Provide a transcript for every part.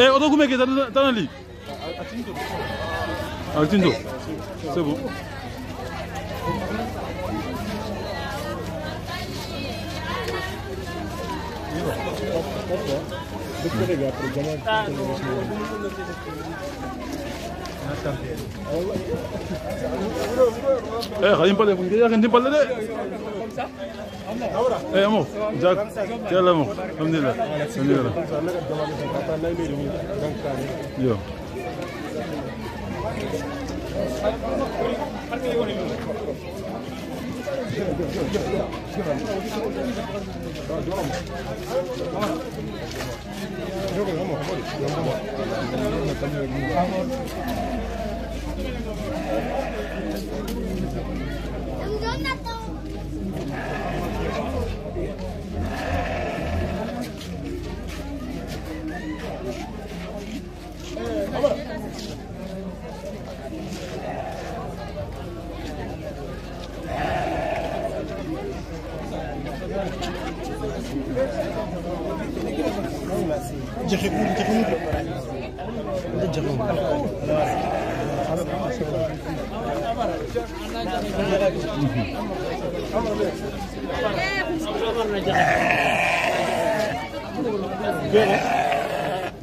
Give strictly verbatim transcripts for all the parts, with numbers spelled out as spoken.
Eh, oto kume ke tana, tana li. Altinto. C'est bon. Eh, xa i n palle, nge ya nge n palle de. Eh, amo, jak, yalla mo. Alhamdulillah. Alhamdulillah. Yo.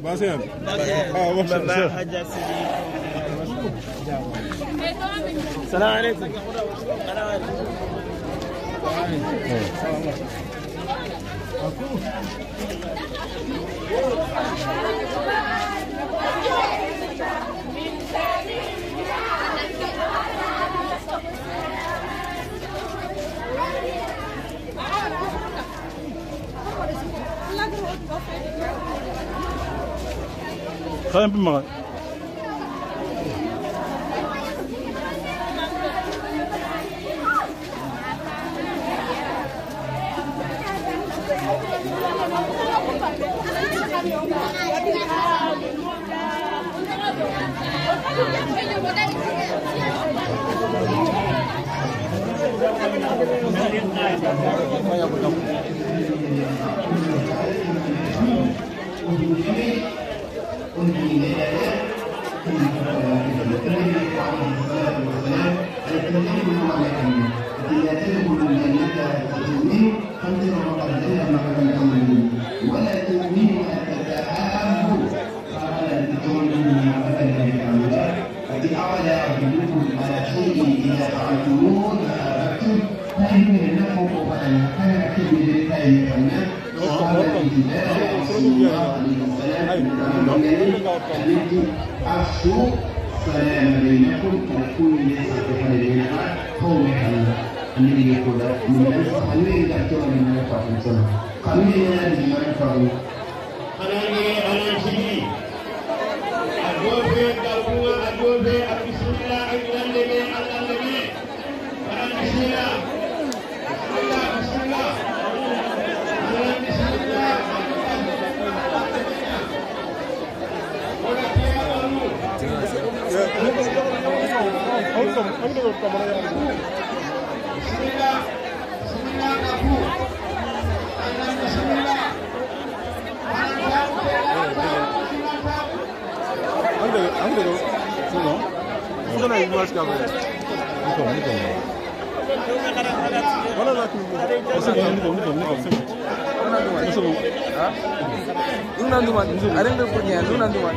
Basen. Ah, wa Mama Hajja Sidi. Salam alaikum. Xayen pi maxa. ولا تؤمنوا حتى تحابوا. فقال لتكونن أبدا لك الله. أتي أولا أدلكم على شيء إذا فعلتموه تحاببتم. فإن لكم أبدا فلا تجد خيرا. صحابة الكتاب صلى الله عليه وسلم. التي أفشوا السلام بينكم. تكون ليس بخير منها قوم الله. Annabi ke ko da, min nan sa xanu ye ga to ni na fa ko so. Xanu ye na di na fa ko. Xana ni xana sigi. A do fe ka kuma, a do fe a Luna Nduman, a ren be pour ña, Luna Nduman.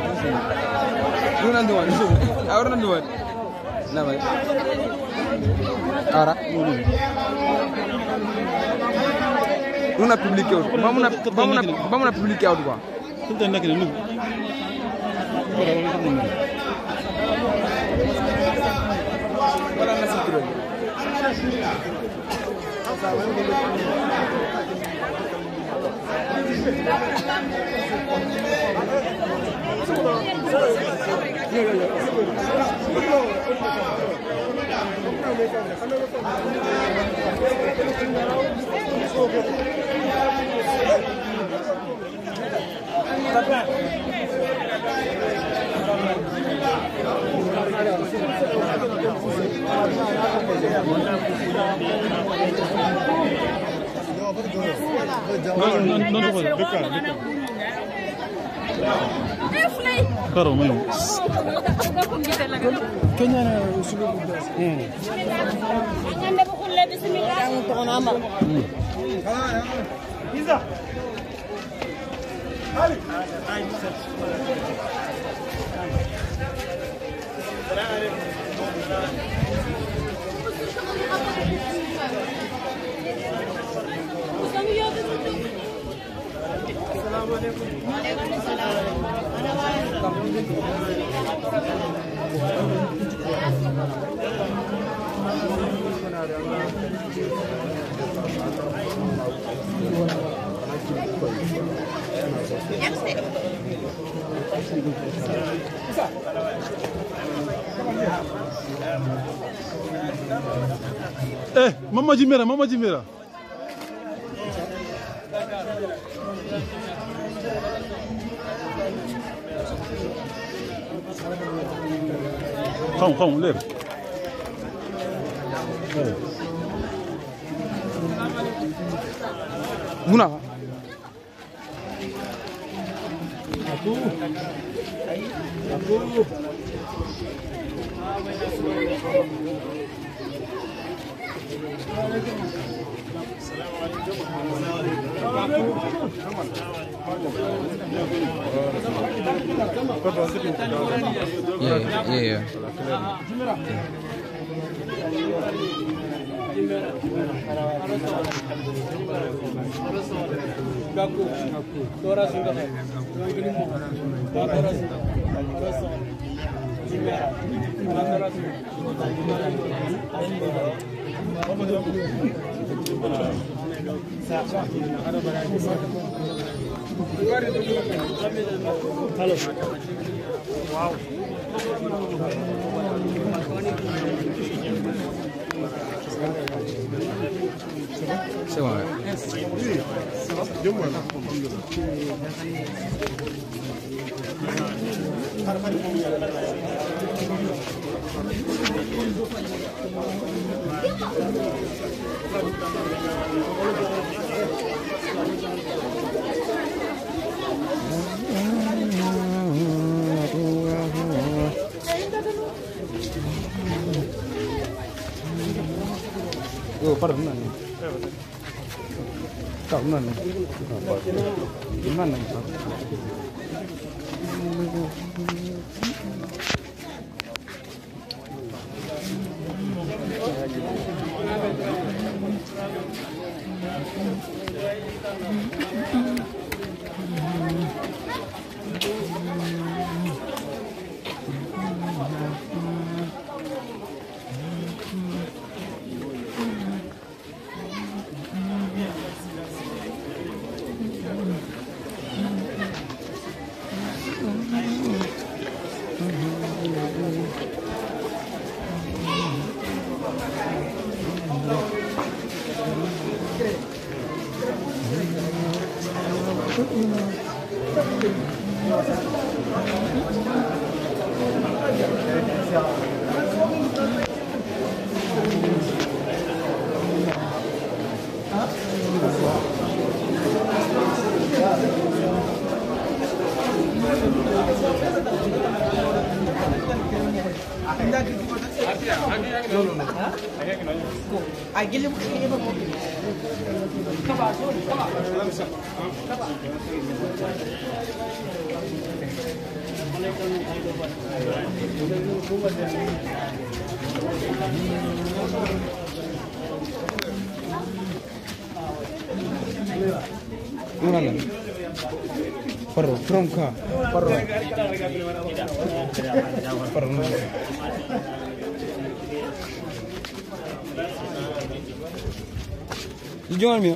Luna Nduman. Awra Nduman. Na bay. Ara. Luna public yo. Bamuna, bamuna, bamuna public yo quoi. Tunta na kene nugu. Wala na sitro. Karo, mayo. Kenya na usulu. Bismillah. Eh, mama Jimera, mama Jimera. Xaw, xaw, leer. Muna. Yeah, yeah, yeah. C'est bon, ouais. Yo, pardon, non, non. Non, non, non. Non, non. Mana la? Parro, tronka. Parro. Parro. Ijongan mi.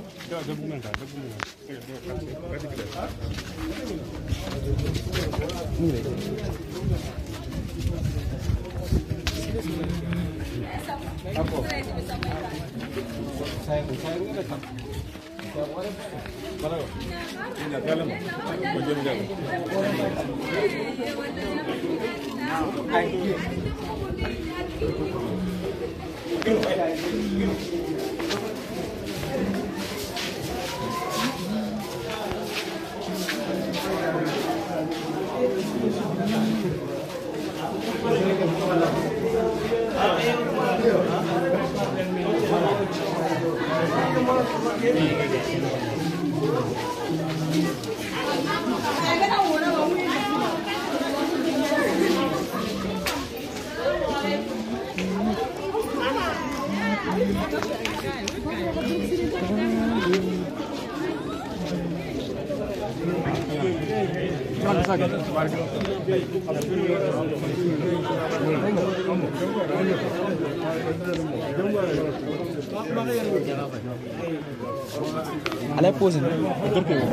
Ala pause na.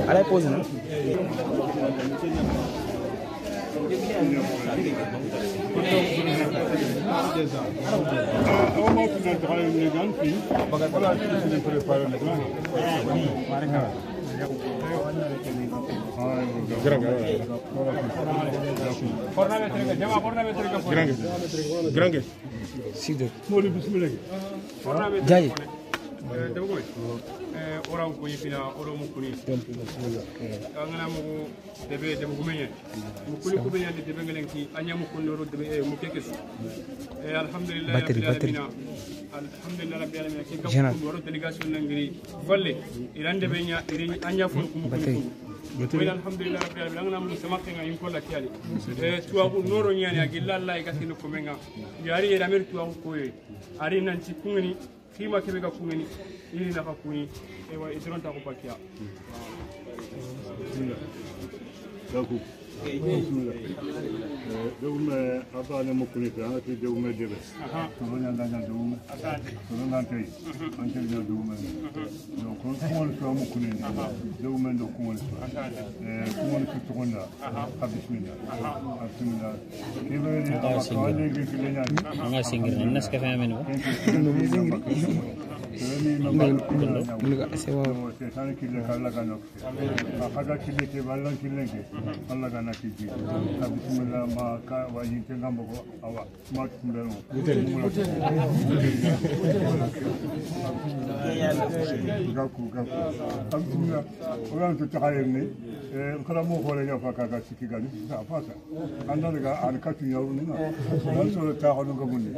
Ala pause na. Grand. Grand. Sidi. Moli, bismillah. Jayi. Eh, ora ko yifina, ora mo kuni. Bismillah. Angana mo debe, debe gumenye. Mukuli kubenyandi debe ngelenki, anya mukundi oro debe, eh, mukeke su. Eh, alhamdulillah. Batterie, rabbil batterie. Alamina. Alhamdulillah rabbil alamina. Ke ga mukundi oro délégation nangiri. Valle, iran debe nya, iri anya fo ku mukundi. Batterie. Batterie. Alhamdulillah rabbil alamina. Angana mu sama kenga inko la kiali. Eh, tuwa ku noro nyani agilla Allah iga sinu kumenga. Yari yera mer tuwa ku koye. Ari nanti kungeni. Kima kebe ga kungeni, ini na ka kuni, ewa, i doron ta ko bakiya. Bismillah. Gaku. Bismillah. Eh, dewme, abane mo kuni, an ti dewme debe. Aha. Soro nya da nya dewme. Asante. Soro nan tey. Mhm. An tey nya dewme. Mhm. Donc, ko mo so mo kuni. Aha. Dewme do ko mo so. Asante. Eh, ko mo so to gonda. Aha. Ah, bismillah. Aha. Ah, bismillah. Kebe ni. An ga singiri. An ga singiri. Nas ka fami no. Mun ga sewa. Setan kille kala gano. Amin. Kada kille ke, ballan kille ke. Allah gana kiji. Ah, bismillah, ma ka waji tengambo. Awa. Mat mbero. Gaku, gaku. Alhamdulillah. Oran to taxayen ni. Eh, kala mo xore ya fa ka ga sikki gani. Sa fa sa. Anda daga an katu ya wuni na. An so ta xanu ga bunni.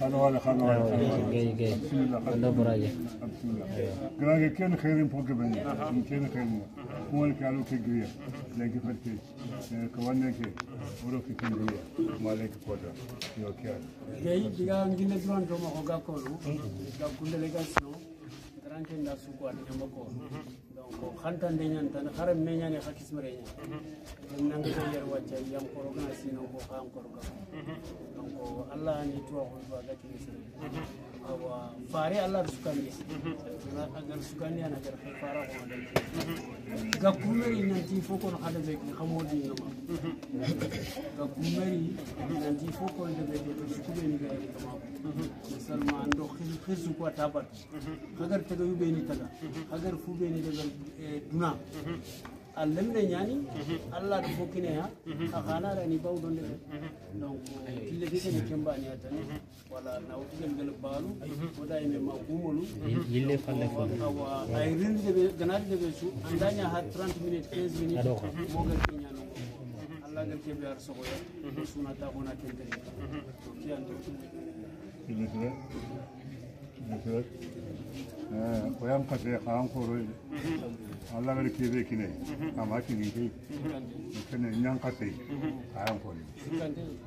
Xanu wala, xanu wala, xanu wala. Gay, gay. Bismillah. Anda buraje. Bismillah. Grange ken xairin po ke bani. Ken xairin. Ko wal kalu ke griya. Lagi fatte. Eh, ko wanne ke, wuro ke kin duniya, malek kota, yo kiyan. Gay, diga ngine duran to mo ga ko lu, ga kun délégation, grand ken da su ko an nyama ko. Donc, xanta nde nyan tan, xara me nyan ne xa kismere nyan. Dem nanga ko yer wacca, yan koro ga sino ko xan koro ga. Donc, Allah ni to ko ba ga kismere. Awa, fare Allah da sukandi. Agar sukandi ana gar fara ko da. Ga kumeri nanti fo ko hada be ki xamodi nama. Ga kumeri nanti fo ko da be ki su ko be ni ga kama. Musulman do khisu ko tabat. Agar taga yu be ni taga. Agar fu be ni daga, eh, duna. Alem ne nyani, Allah da fo kine ya, a xana da ni baw don de. Donc, kille ke ne kemba ni atan. Wala na wutu gel gel balu, ko da ime ma kumolu. Yille falle fo. Awa, ay rin de be, ganari de be su, andanya ha trente minutes, quinze minutes, mo gal kinya no. Agar ke be ar sogoya, suna ta hona kentere. Kiyan to. Misira. Misira. Eh, o yan kase, xan koro. Allah gar ke be kine. Ama kini ke. Kene yan kase, xan koro.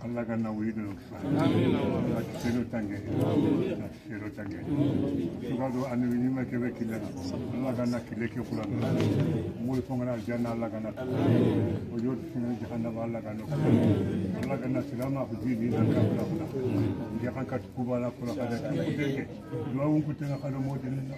Allah ga na wuri do. Amin. Allah ga seno tange. Sero tange. Tuga do annabi ni ma kebe kille na. Allah ga na kille ke Qur'an. Mo ko ngana janna Allah ga na. O yo fina jahannaba Allah ga na. Allah ga na silama ko dini na ka kula kula. Ya kan ka kuba na kula kada ki ko deke. Duwa won ko tenga kado mo dini na.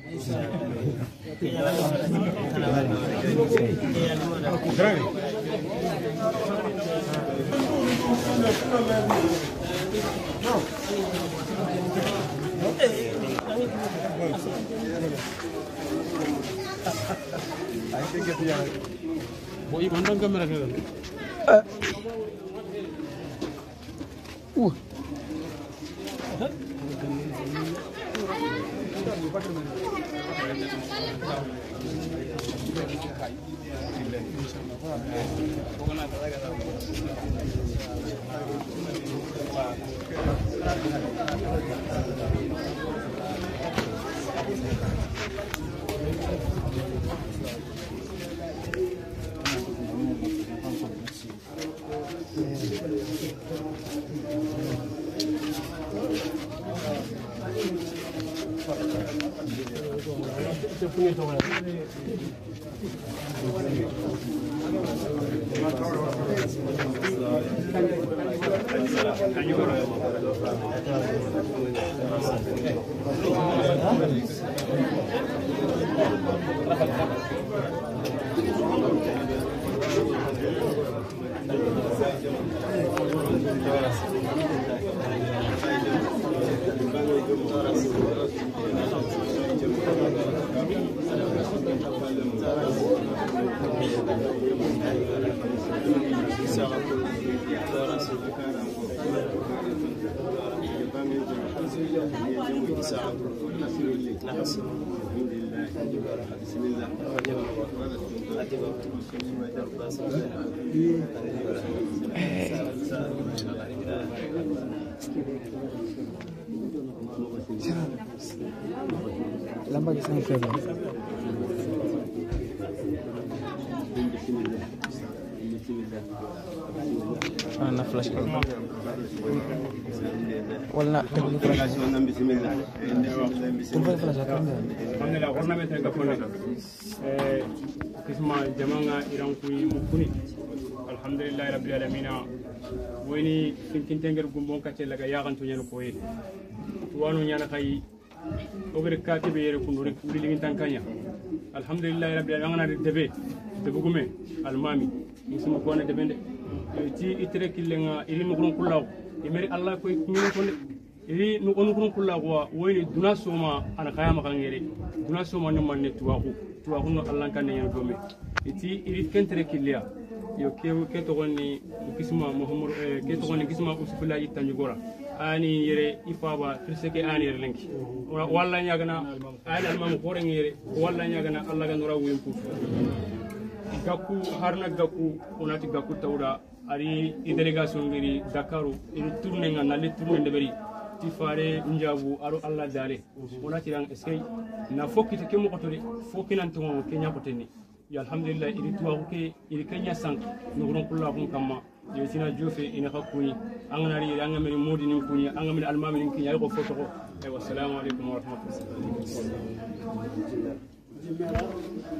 Lamba ke san fɛn. Ah, na flash card. Wala na téléphone flash. Téléphone flash, attends. Alhamdulillah, ornament nga fone. Eh, kisma jamanga iran kuyi mukuni. Alhamdulillahi rabbil alamina. Woni finkin tenger gumbon kacce laga yaganto ñan koye. Tuwano ñana kay. O gere ka kebe yere kundu rek wuli lingin tankanya. Alhamdulillahi rabbil alamin, an ga na debe, debe gume, almami, musumu ko na debe nde. Ti itere killenga, iri nukurun kullaw, imeri Allah koy kuñu ko nde. Iri nukurun kullaw wa, woyni duna soma, ana kaya makangere. Duna soma ni manne tuwaku, tuwaku no Allah kan ne gome. Iti iri kentere killiya. Yo ke, ke togoni kisma Muhammad, eh, ke togoni kisma Usufulaji Tanjugora. Ani yere ifaba, kirseke ani yere lenki. Wa-, walla ñagana, ani almamu xore ngere, walla ñagana Allah ga nora wuyin ku. Gakku, harna gakku, onati gakku tawda, ari i délégation ngiri Dakaru, iri tourné nga, nali tourné ndeberi, ti fare njabu, aro Allah dale. Onati ran eskey, na fokki te ke mo xotore, fokki nan to ke ña xoteni. Ya, alhamdulillah, iri tuwaxu ke, iri ke ña sank, nuxuron kullaxun kamma, yo sina jofe, ina xa kuñi, an ga na ri, an ga meri modinin kuñi, an ga meri almaminin kuñi, ay xo fotoxo. Aywa, assalamu alaikum wa rahmatullah. Jimera,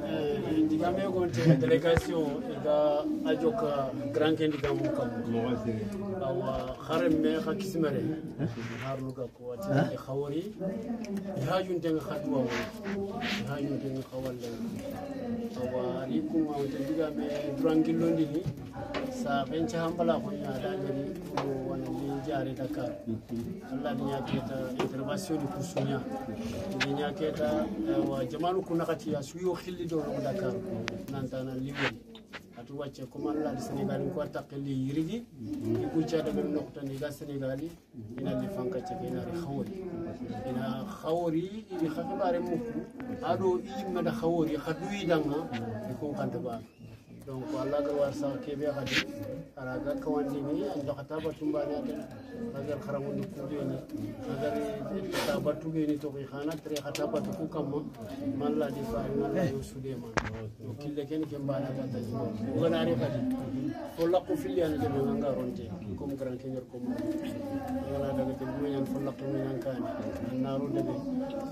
eh, digame gonte délégation, i ga a jokka grand ke ndigamu kam. Awa, xare me xa kisimere, harnu ga Wati i xawori, i hajunten xa duwa wo, i hajunten xa walla. Awa, ari kuma wata digame durangillondini, sa xenca hambala ko ña da gari ko wana li jare Dakar. Allah di ña keta intervention di kusuña. Di ña keta, awa, jamanu kuna kati ya suyo xilli do Dakar. Nanta na liwoni. Atu wacce kuma Allah di Senegal ko takli yirigi. Ku ca daga noxtani ga Senegal. Ina li fanka cege, ina ri xawori. Ina xawori, iri xa xibare muku. Ado i mada xawori, xa du i danga, i kun kanta ba. Donc, Alla ga wara saxa ke be xadi, a ra ga kawandini, an do xata batu baane a ta, a ga xaraŋundi ku be ni, a ga xata batu be ni toxo, i xa na tere xata batu ku kamma, malla di fa, malla yo su de ma. Donc, kille ken, ken baane a ta, o ga na ri xadi. Fo laxu filli an de, an ga ronte, comme grand seigneur, comme. Wala daga te, mo ñan fo laxu mo ñan kaane, an na ro daga.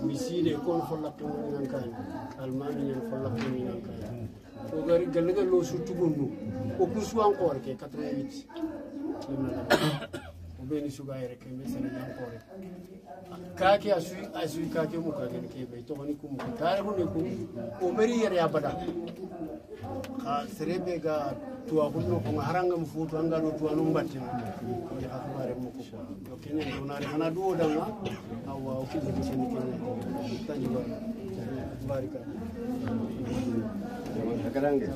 Miside kon fo laxu mo ñan kaane, almaami ñan fo laxu mo ñan kaane. O ga ri galle ga lo su tugundu. O ku su an xoore ke quatre-vingt-huit. O be ni su ga yere ke, mais sene an xoore. Ka ke a su, a su ka ke mu ka ke ke be to ni ku mu. Taarixu ni ku. O meri yere abada. Xa sere be ga tuwaaxu no ko haranga mu futu an ga no tuwaanu mbatte. Ni xa xibaare mu ko. Yo, Kenya do na ri xana do danga. Awa, o kille ke ni Kenya. Tanji ba. Barika. Hakarange.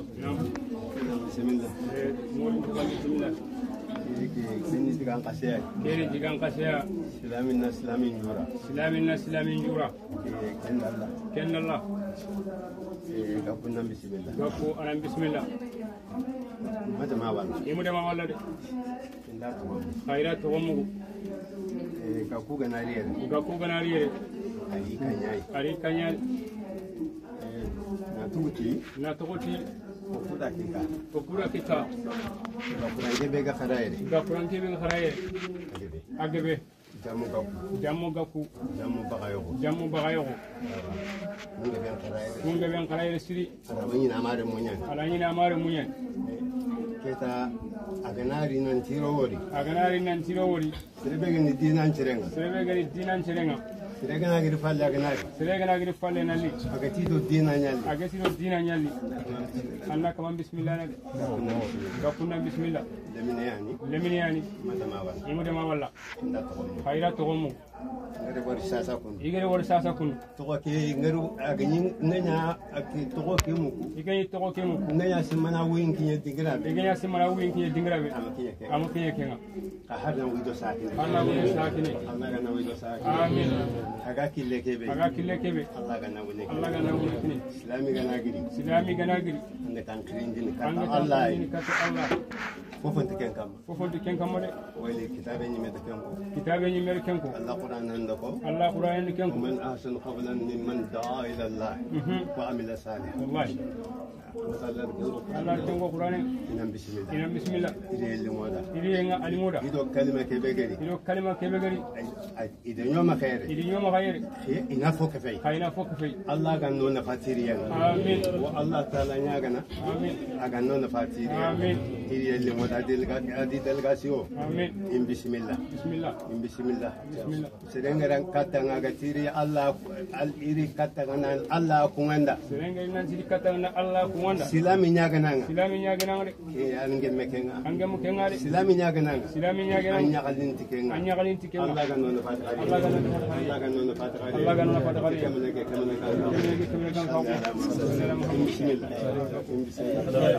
Bismillah. Eh, mo, bismillah. Ke ni digan xaseya. Ke ni digan xaseya. Silaamin na silaamin jura. Silaamin na silaamin jura. Eh, ken dalla. Ken dalla. Eh, Gakku nan bismillah. Gakku anan bismillah. Mata ma wala. Imu de ma wala de. Inda to. Xayra to mugu. Eh, Gakku ga na ri yere. Gakku ga na ri yere. Ari kañayi. Ari kañayi. Eh, na tuguti. Na tuguti. O kuda kita. O kuda kita. Gakuranke be ga xara yere. Gakuranke be ga xara yere. A gebe. A gebe. Jamu Gakku. Jamu Gakku. Jamu Bagayogo. Jamu Bagayogo. Mun ga ben xara yere. Mun ga ben xara yere siri. Ala wani na mare munyan. Ala ni na mare munyan. Keta a ga na ri nan tiro wori. A ga na ri nan tiro wori. Sere be ga ni dinan cirenga. Sere be ga ni dinan cirenga. Sere ga na giri falle a ga na ri. Sere ga na giri falle na li. A ga ti do dina ñalli. A ga ti do dina ñalli. Anna kaman bismillah na de. Gakku nan bismillah. Lemine yani. Lemine yani. Mata ma wala. Imu de ma wala. Inda to. Xayra to mu. Ngare wari sasa kun. I gere wari sasa kun. Toxo ke ngaru a ga ñi nanya a ke toxo ke muku. I ga ñi toxo ke muku. Nanya simana wuyin kiñe dingira be. I ga ña simana wuyin kiñe dingira be. Ama kiñe ke. Ama kiñe ke nga. Ka har na wido sakine. Har na wido sakine. Allah ga na wido sakine. Amin. A ga kille ke be. A ga kille ke be. Allah ga na wune. Allah ga na wune kine. Silami ga na giri. Silami ga na giri. Ande kan kirindin kata Allah. Ande kan kirindin kata Allah. Fofonte ken kamma. Fofonte ken kamma de. Wali kitabe ñi me de ken ko. Kitabe ñi me de ken ko. Allah Qur'an nan do ko. Allah Qur'an ni ken ko. Man ahsanu qawlan mimman da'a ila Allah wa amila salih. Wallahi. Allah ken ko Qur'an. Inan bismillah. Inan bismillah. Iri yelli moda. Iri yenga ali moda. Ido kalima ke be gari. Ido kalima ke be gari. Ay, ay. I de ñoma xayre. I de ñoma xayre. Ina fo ke fay. Xa ina fo ke fay. Allah ga no na fatiriya. Amin. Wa Allah Taala ñagana. Amin. A ga no na fatiriya. Amin. Iri yelli mo da delga, a di delegasiyo. Amin. In bismillah. Bismillah. In bismillah. Bismillah. Serengaran katta nga ga tiri Allah, al iri katta nga nan Allah kunganda. Serengaran nan tiri katta nga nan Allah kunganda. Silami ñagana nga. Silami ñagana nga de. Ke an gemme kenga. An gemme kenga de. Silami ñagananga. Silami ñagananga. An ñaxalin ti kenga. An ñaxalin ti kenga. Allah ga nono fata xari. Allah ga nono fata xari. Allah ga nono fata xari. Kemene ke, kemene kan. Kemene ke, kemene kan. Bismillah. Bismillah.